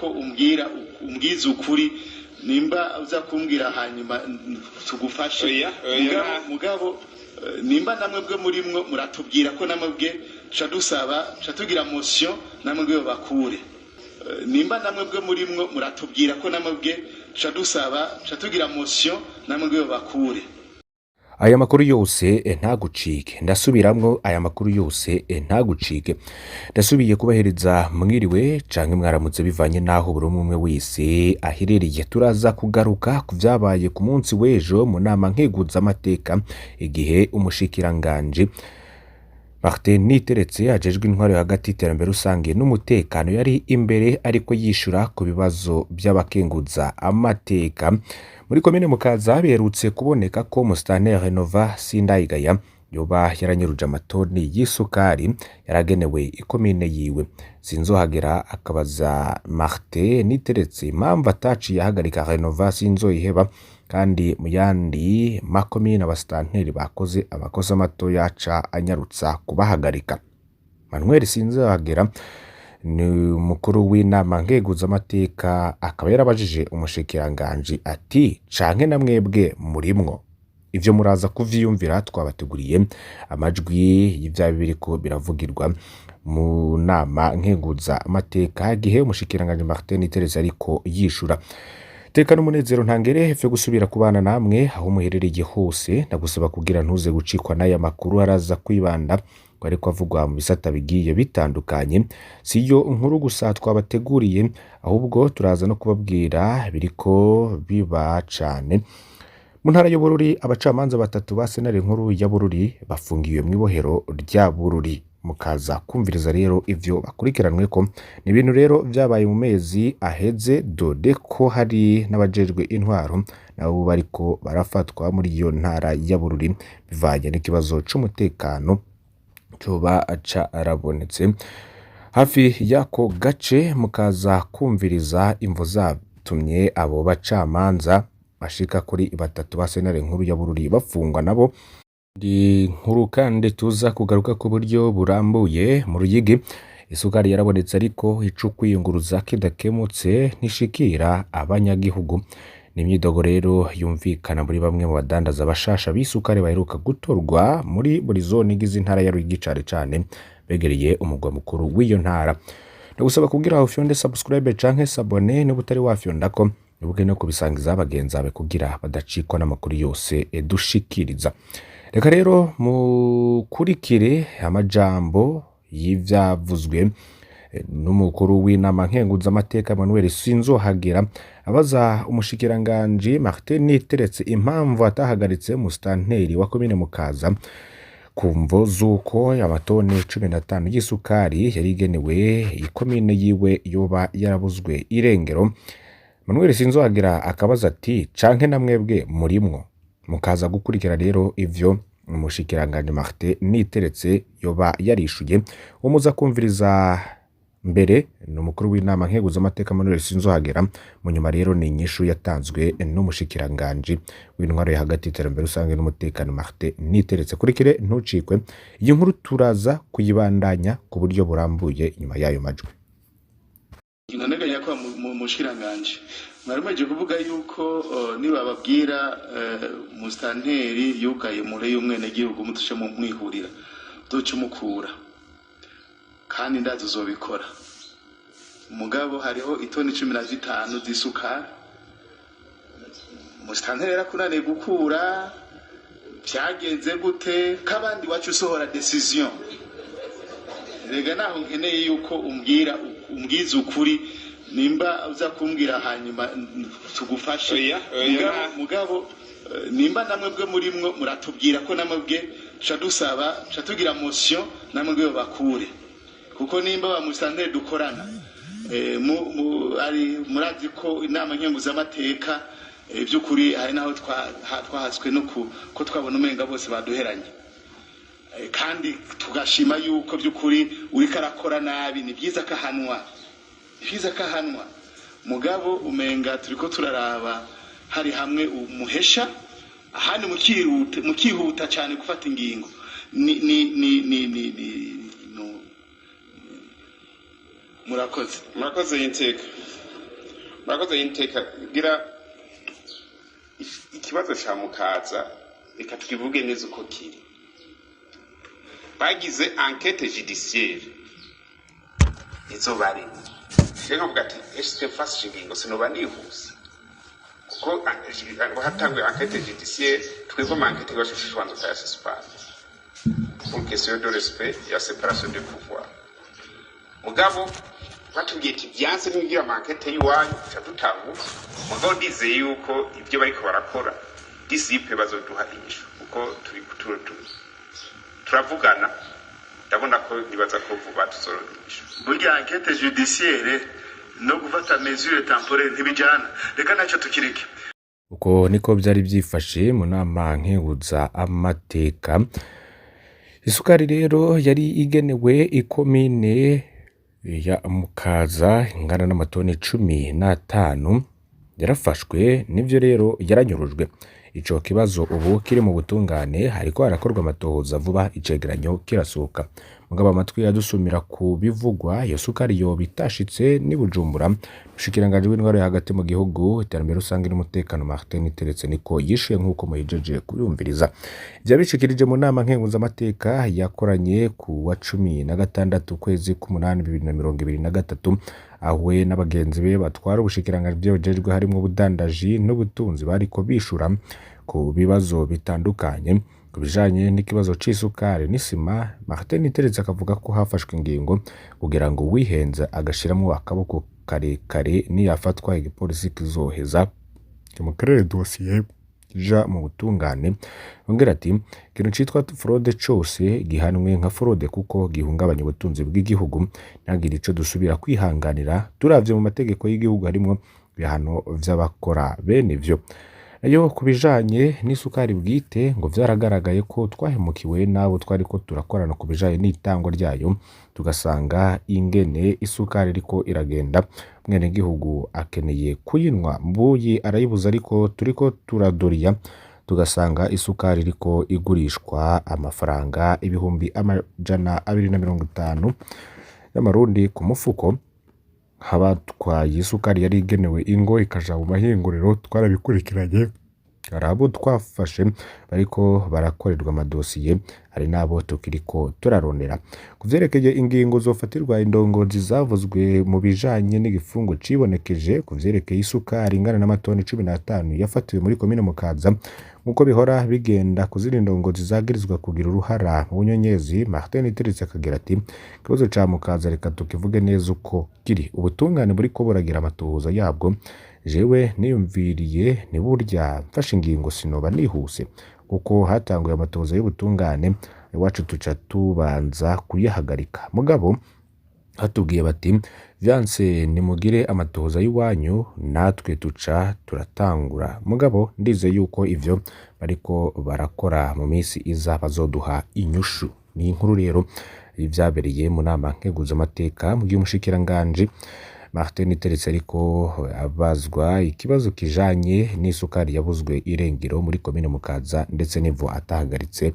yuko umbwira, umbwiza ukuri. Nimba uza kumbwira hanyuma tugufashe. Oya, oya. Mugabo, nimba namwe bwe murimwo, muratubwira ko namwe bwe tuca dusaba, tuca tugira motion, namwe bwe bakure. Nimba namwe bwe murimwo, muratubwira ko namwe bwe tuca dusaba, tuca tugira motion, namwe bwe bakure. Aya makuru yose ntagucike. Ndasubiramwo, aya makuru yose ntagucike. Ndasubiye kubahereza mwiriwe canke mwaramutse, bivanye n'aho buri umwe umwe wese aherereye. Turaza kugaruka ku vyabaye ku munsi w'ejo mu nama nkeguzamateka, igihe umushikiranganji Martin Niteretse ajejwe intwaro yo hagati, iterambere rusange n'umutekano yari imbere ariko yishura ku bibazo by'abakenguza amateka. Muri komine Mukaza biherutse kuboneka ko Musitanteri Renova Sindayigaya yoba yaranyuruje amatoni y'isukari yaragenewe ikomine yiwe. Sinzohagera akabaza Martin Niteretse impamvu ataciye ahagarika Renova Sinzoyiheba, kandi mu yandi makomine abasitanteri bakoze amakosa mato yaca anyarutsa kubahagarika. Manuel Sinzohagera ni umukuru w'inama nkeguzamateka, akaba yarabajije umushikiranganji ati: "Canke na mwebwe murimwo?" Ivyo muraza kuvyiyumvira, twabateguriye amajwi y'ivyaba biriko biravugirwa mu nama nkenguzamateka igihe umushikiranganji Martin Niteretse ariko yishura. Teka n'umunezero ntangere vyo gusubira kubana namwe aho muherereye hose. Ndagusaba kugira ntuze gucikwa n'aya makuru, araza kwibanda ko ariko avugwa mu bisata bigiye bitandukanye. Si yo nkuru gusa twabateguriye, ahubwo turaza no kubabwira biriko biba cane mu ntara y'Ubururi. Abacamanza batatu ba Sentare Nkuru ya Bururi bafungiwe mw'ibohero rya Bururi. Mukaza kumviriza rero ivyo bakurikiranweko. Ni ibintu rero vyabaye mu mezi aheze, dore ko hari n'abajejwe intwaro nabo bariko barafatwa muri iyo ntara ya Bururi bivanye n'ikibazo c'umutekano coba carabonetse hafi y'ako gace. Mukaza kumviriza imvo zatumye abo bacamanza bashika kuri batatu ba Sentare Nkuru ya Bururi bafungwa nabo. Ndi nkuru kandi tuza kugaruka ku buryo burambuye. Mu Ruyigi isukari yarabonetse, ariko ico kwiyunguruza kidakemutse ntishikira abanyagihugu. Ni imyidogo rero yumvikana muri bamwe mu badandaza bashasha b'isukari baheruka gutorwa muri buri zone igize intara ya Ruyigi, cane cane begereye umugwa mukuru w'iyo ntara. Ndagusaba kugira ufyonde subscribe canke s'abonner niba utari wafyondako, wibuke no kubisangiza bagenzi bawe kugira badacikwa n'amakuru yose dushikiriza. Reka rero mukurikire amajambo y'ivyavuzwe n'umukuru w'inama nkenguzamateka Emmanuel Sinzohagera, abaza umushikiranganji Martin Niteretse impamvu atahagaritse musitanteri wa komine Mukaza ku mvo z'uko amatoni 15 y'isukari yari igenewe ikomine yiwe yoba yarabuzwe irengero. Manuel Sinzohagera akabaza ati: "Canke na mwebwe murimwo?" Mukaza gukurikira rero ivyo umushikiranganji Martin Niteretse yoba yarishuye. Uwo muza kumviriza mbere ni umukuru w'inama nkenguzamateka Emmanuel Sinzohagera, mu nyuma rero ni inyishu yatanzwe n'umushikiranganji w'intwaro yo hagati, iterambere rusange n'umutekano Martin Niteretse. Kurikire, ntucikwe iyi nkuru, turaza kuyibandanya ku buryo burambuye inyuma y'ayo majwi. Ndaneganya ko mu mushikiranganje mwari muhejeje kuvuga yuko nibababwira musitanteri yugaye mure y'umwenegihugu, mutuce mu mwihurira uzoca umukura, kandi ndazi uzobikora. Mugabo hariho itoni 15 z'isukari musitanteri yarakunaniye gukura. Vyagenze gute k'abandi wacu usohora décision? Rega naho nkeneye yuko umbwira, umbwiza ukuri. Nimba uza kumbwira hanyuma tugufashe. Oya, oya. Mugabo, nimba namwe bwe murimwo, muratubwira ko namwe bwe tuca dusaba, tuca tugira motion, namwe bwe bakure. Kuko nimba ba musitanteri dukorana, ari murazi ko inama nkenguzamateka, by'ukuri hari naho twahaswe no ko twabona umenga bose baduheranye. Kandi tugashima yuko by'ukuri uriko arakora nabi ni byiza ko ahanwa, ni byiza ko ahanwa. Mugabo umenga turiko turaraba hari hamwe umuhesha, ahandi mukihuta, mukihuta cyane gufata ingingo. Ni no. Murakoze. Murakoze y'inteka. Murakoze y'inteka. Gira ikibazo ca Mukaza, reka tukivuge neza uko kiri. Bagize enquête judiciaire, izo barimo. Rero nkavuga ati: "Ese mfashe ingingo sinoba nihuse?" Kuko hatanguye enquête judiciaire, twebwe ama enquête iwacu tubanza ukayasuspendre pour question de respect ya séparation de pouvoir. Mugabo batubwiye ati: "Vyanse, ntimugira ama enquête y'iwanyu, tuca dutangura." Mugabo ndizeye yuko ibyo bariko barakora disipe bazoduha inyishu, kuko turi turavugana. Ndabona ko nibaza ko vuba tuzoronka inyishu. Burya enquête judiciaire no gufata mesure temporaire ntibijana, reka nacyo tukireke. Uko niko byari byifashe mu nama nkeguza amateka. Isukari rero yari igenewe ikomine ya Mukaza ingana n'amatoni 15 yarafashwe, nivyo rero yaranyurujwe. Ico kibazo ubu kiri mu butungane, hariko harakorwa amatohoza, vuba icegeranyo kirasohoka. Mugabo amatwi yadusumira ku bivugwa, iyo sukari yoba itashitse n'i Bujumbura. Umushikiranganji w'intwaro yo hagati mu gihugu, iterambere rusange n'umutekano, Martin Niteretse, niko yishuye nk'uko muhejeje kubiyumviriza. Vyabishikirije mu nama nkenguzamateka yakoranye ku wa 16 ukwezi k'umunani 2023, aho we n'abagenzi be batwara ubushikiranganji bujejwe harimwo ubudandaji n'ubutunzi bariko bishura ku bibazo bitandukanye. Ku bijanye n'ikibazo c'isukari n'isima, Martin Niteretse akavuga ko hafashwe ingingo kugira ngo uwihenze agashiramwo akaboko karekare niyafatwa igipolisi kizoheza kimukorere dosiye ija mu butungane. Yongera ati: "Ikintu citwa fraude cose gihanwe nka fraude kuko gihungabanya ubutunzi bw'igihugu, ntihagire ico dusubira kwihanganira. Turavye mu mategeko y'igihugu harimwo ibihano vy'abakora bene ivyo." Nayo ku bijanye n'isukari bwite, ngo vyaragaragaye ko twahemukiwe n'abo twariko turakorana ku bijanye n'itangwa ryayo, tugasanga ingene isukari iriko iragenda, umwenegihugu akeneye kuyinywa mbuyi arayibuza, ariko turiko turadoriya tugasanga isukari iriko igurishwa amafaranga 250,000 y'amarundi ku mufuko. Abatwaye isukari yari igenewe ingo ikaja mu mahinguriro twarabikurikiranye, hari abo twafashe bariko barakorerwa amadosiye, hari n'abo tukiriko turarondera. Ku vyerekeye ingingo zofatirwa indongozi zavuzwe mu bijanye n'igifungo cibonekeje ku vyerekeye isukari ingana n'amatoni 15 yafatiwe muri komine Mukaza, nk'uko bihora bigenda ku zindi ndongozi zagirizwa kugira uruhara mu bunyonyezi, Martin Niteretse akagira ati: "Ikibazo ca Mukaza reka tukivuge neza uko kiri, ubutungane buriko buragira amatohoza yabwo. Jewe niyumviriye ni burya mfashe ingingo sinoba nihuse, kuko hatanguye amatohoza y'ubutungane, iwacu tuca tubanza kuyahagarika. Mugabo batubwiye bati vyanse nimugire amatohoza y'iwanyu, natwe tuca turatangura. Mugabo ndize yuko ivyo bariko barakora mu minsi iza bazoduha inyushu." Ni inkuru rero y'ivyabereye mu nama nkeguzamateka mu gihe umushikiranganji Martin Niteretse ariko abazwa ikibazo kijanye n'isukari yabuzwe irengero muri komine Mukaza ndetse n'ivo atahagaritse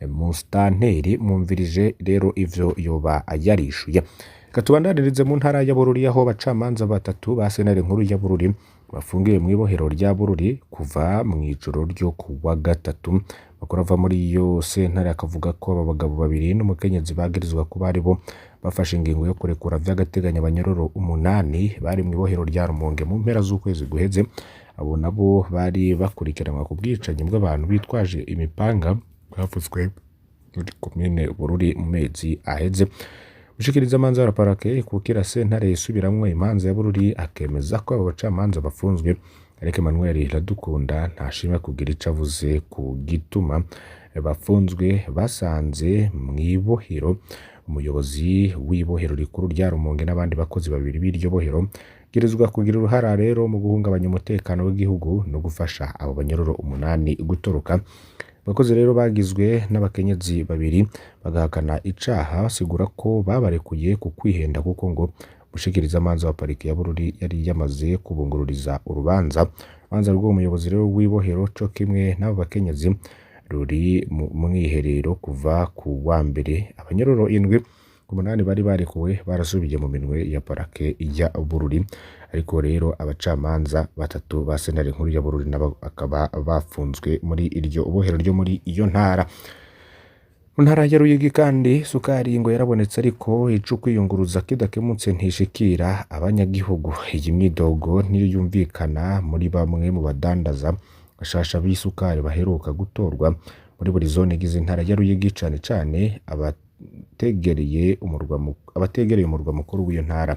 musitanteri. Mwumvirije rero ivyo yoba yarishuye. Reka tubandanirize mu ntara ya Bururi, aho abacamanza batatu ba sentare nkuru ya Bururi bafungiwe mw'ibohero rya Bururi kuva mw'ijoro ryo kuwa gatatu. Amakuru ava muri iyo sentare akavuga ko aba bagabo babiri n'umukenyezi bagirizwa kuba aribo bafashe ingingo yo kurekura vy'agateganyo abanyororo 8 bari mw'ibohero rya Rumonge mu mpera z'ukwezi guheze. Abo nabo bari bakurikiranwa ku bwicanyi bw'abantu bitwaje imipanga bwavuzwe muri komine Bururi mu mezi aheze. Umushikirizamanza wa parake kukira sentare isubiramwo imanza ya Bururi akemeza ko abo bacamanza bafunzwe, ariko Emmanuel Iradukunda ntashima kugira ico avuze ku gituma bafunzwe. Basanze mw'ibohero umuyobozi w'ibohero rikuru rya Rumonge n'abandi bakozi babiri b'iryo bohero, bwirizwa kugira uruhara rero mu guhungabanya umutekano w'igihugu no gufasha abo banyororo 8 gutoroka. Abakozi rero bagizwe n'abakenyezi babiri bagahakana icaha, basigura ko babarekuye ku kwihenda, kuko ngo umushikirizamanza wa parike ya Bururi yari yamaze kubungururiza urubanza. Urubanza rw'uwo muyobozi rero w'ibohero co kimwe n'abo bakenyezi ruri mu mwiherero kuva ku wa mbere. Abanyororo 7 Ku munani bari barekuwe barasubiye mu minwe ya parake ya Bururi, ariko rero abacamanza batatu ba sentare nkuru ya Bururi nabo bakaba bafunzwe muri iryo bohero ryo muri iyo ntara. Mu ntara ya Ruyigi kandi isukari ngo yarabonetse, ariko ico kwiyunguruza kidakemutse ntishikira abanyagihugu. Iyi myidogo niyo yumvikana muri bamwe mu badandaza bashasha b'isukari baheruka gutorwa muri buri zone igize intara ya Ruyigi, cane cane abategereye umurwa mukuru w'iyo ntara.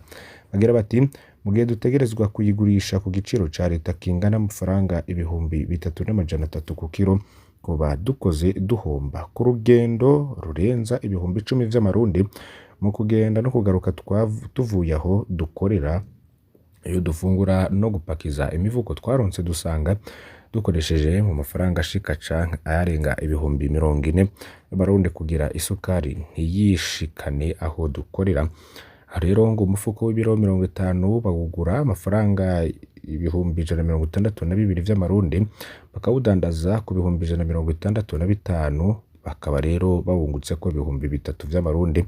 Bagira bati: mu gihe dutegerezwa kuyigurisha ku giciro ca leta kingana amafaranga 3,300 ku kiro, kuba dukoze duhomba ku rugendo rurenza 10,000 vy'amarundi mu kugenda no kugaruka tuvuye aho dukorera. Iyo dufungura no gupakiza imifuko twaronse, dusanga dukoresheje mu mafaranga ashika canke ayarenga 40,000 y'amarundi kugira isukari ntiyishikane aho dukorera. Aha rero ngo umufuko w'ibiro 50 bawugura amafaranga 162,000 vy'amarundi, bakawudandaza ku 165,000, bakaba rero bawungutseko 3,000 vy'amarundi.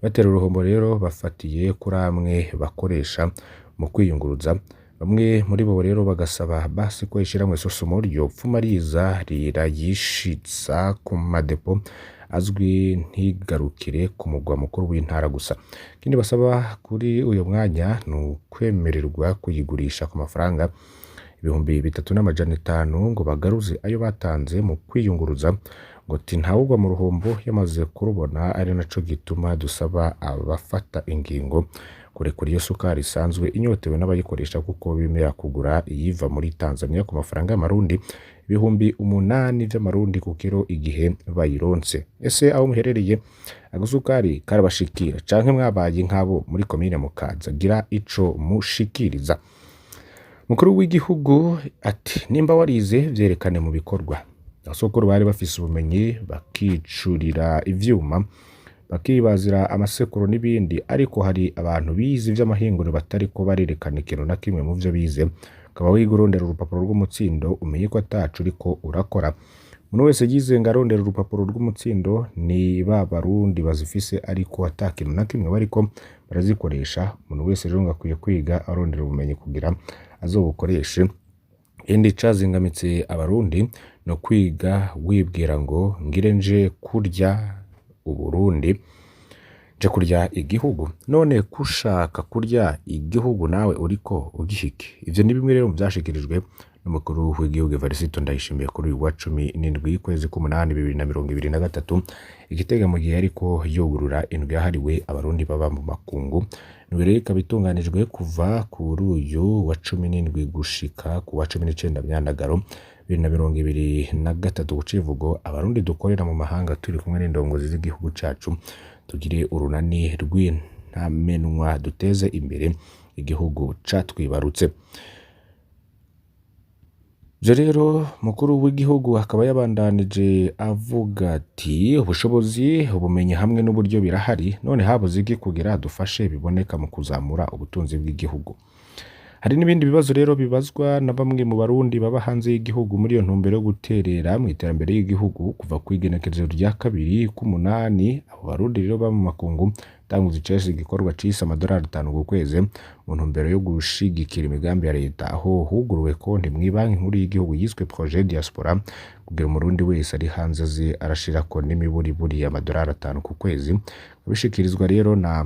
Batera uruhombo rero bafatiye kuri amwe bakoresha mu kwiyunguruza. Bamwe muri bo rero bagasaba basi ko ishirahamwe Sosumo ryopfuma riza rirayishitsa ku madepo azwi, ntigarukire ku mugwa mukuru w'intara gusa. Ikindi basaba kuri uyu mwanya ni ukwemererwa kuyigurisha ku mafaranga 3,500 ngo bagaruze ayo batanze mu kwiyunguruza. Ngo ti ntawugwa mu ruhombo yamaze kurubona, ari naco gituma dusaba abafata ingingo kurekura iyo sukari isanzwe inyotewe n'abayikoresha, kuko bemera kugura iyiva muri Tanzania ku mafaranga y'amarundi 8,000 vy'amarundi ku kiro igihe bayironse. Ese aho muherereye agasukari karabashikira, canke mwabaye nk'abo muri komine Mukaza? Gira ico mushikiriza. Mukuru w'igihugu ati: nimba warize vyerekane mu bikorwa. Abasokuru bari bafise ubumenyi, bakicurira ivyuma, bakibazira amasekuru n'ibindi, ariko hari abantu bize ivy'amahinguriro batariko barerekana ikintu na kimwe mu vyo bize. Ukaba wiga urondera urupapuro rw'umutsindo, umenye ko ataco uriko urakora. Umuntu wese yize ngo arondera urupapuro rw'umutsindo ni ba barundi bazifise, ariko ata kintu na kimwe bariko barazikoresha. Umuntu wese rero ngo akwiye kwiga arondera ubumenyi kugira azobukoreshe. Ikindi cazingamitse abarundi no kwiga wibwira ngo ngire nje kurya Uburundi, nje kurya igihugu. None kushaka kurya igihugu nawe uriko ugihike? Ivyo ni bimwe rero mu vyashikirijwe n'umukuru w'igihugu Evariste Ndayishimiye kuri uyu wa 17 kwezi k'umunani 2023 i Gitega, mu gihe yariko yugurura indwi yahariwe abarundi baba mu makungu. Indwi rero ikaba itunganijwe kuva kuri uyu wa 17 gushika ku wa 19 Myandagaro 2023 ku civugo: abarundi dukorera mu mahanga turi kumwe n'indongozi z'igihugu cacu, tugire urunani rw'intamenwa, duteze imbere igihugu catwibarutse. Ivyo rero mukuru w'igihugu akaba yabandanije avuga ati: ubushobozi, ubumenyi hamwe n'uburyo birahari, none habuze iki kugira dufashe biboneka mu kuzamura ubutunzi bw'igihugu? Hari n'ibindi bibazo rero bibazwa na bamwe mu barundi baba hanze y'igihugu muri iyo ntumbero yo guterera mu iterambere ry'igihugu. Kuva kw'igenekerezo rya 2 k'umunani, abo barundi rero baba mu makungu tanguza icese igikorwa cise amadolari 5 ku kwezi mu ntumbero yo gushigikira imigambi ya leta, aho huguruwe konti mw'ibanki nkuru y'igihugu yiswe Projet Diaspora, kugira umurundi wese ari hanze aze arashirako n'imiburiburi amadolari 5 ku kwezi. Abishikirizwa rero na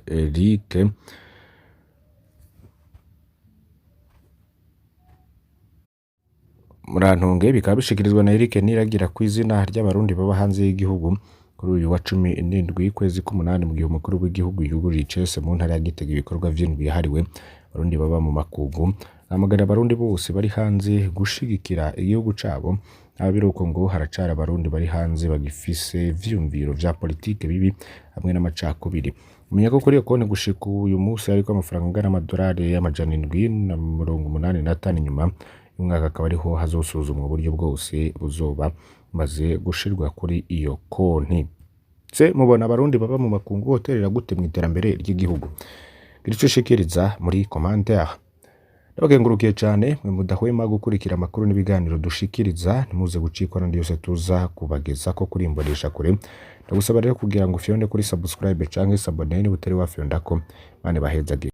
Eric Murantunge, bikaba bishikirizwa na Eric Niragira ku izina ry'abarundi baba hanze y'igihugu kuri uyu wa 17 kwezi k'umunani, mu gihe umukuru w'igihugu yugururiye icese mu ntara ya Gitega ibikorwa vy'indwi yahariwe abarundi baba mu makungu. Ahamagarira abarundi bose bari hanze gushigikira igihugu cabo. Naho biruko ngo haracari abarundi bari hanze bagifise ivyiyumviro vya politike bibi hamwe n'amacakubiri. Menya ko kuri iyo konti gushika uyu munsi hariko amafaranga angana amadolari 785. Inyuma y'umwaka akaba ariho hazosuzumwa uburyo bwose buzoba bumaze gushirwa kuri iyo konti. Se mubona abarundi baba mu makungu boterera gute mu iterambere ry'igihugu? Gira ico ushikiriza muri commentaire. Ndabakengurukiye cane mwe mudahwema gukurikira amakuru n'ibiganiro dushikiriza, ntimuze gucikwa n'andi yose tuza kubagezako kuri imbonesha kure. Ndagusaba rero kugira ngo ufyonde kuri subscribe canke s'abonner niba utari wafyondako. Mane bahezagire.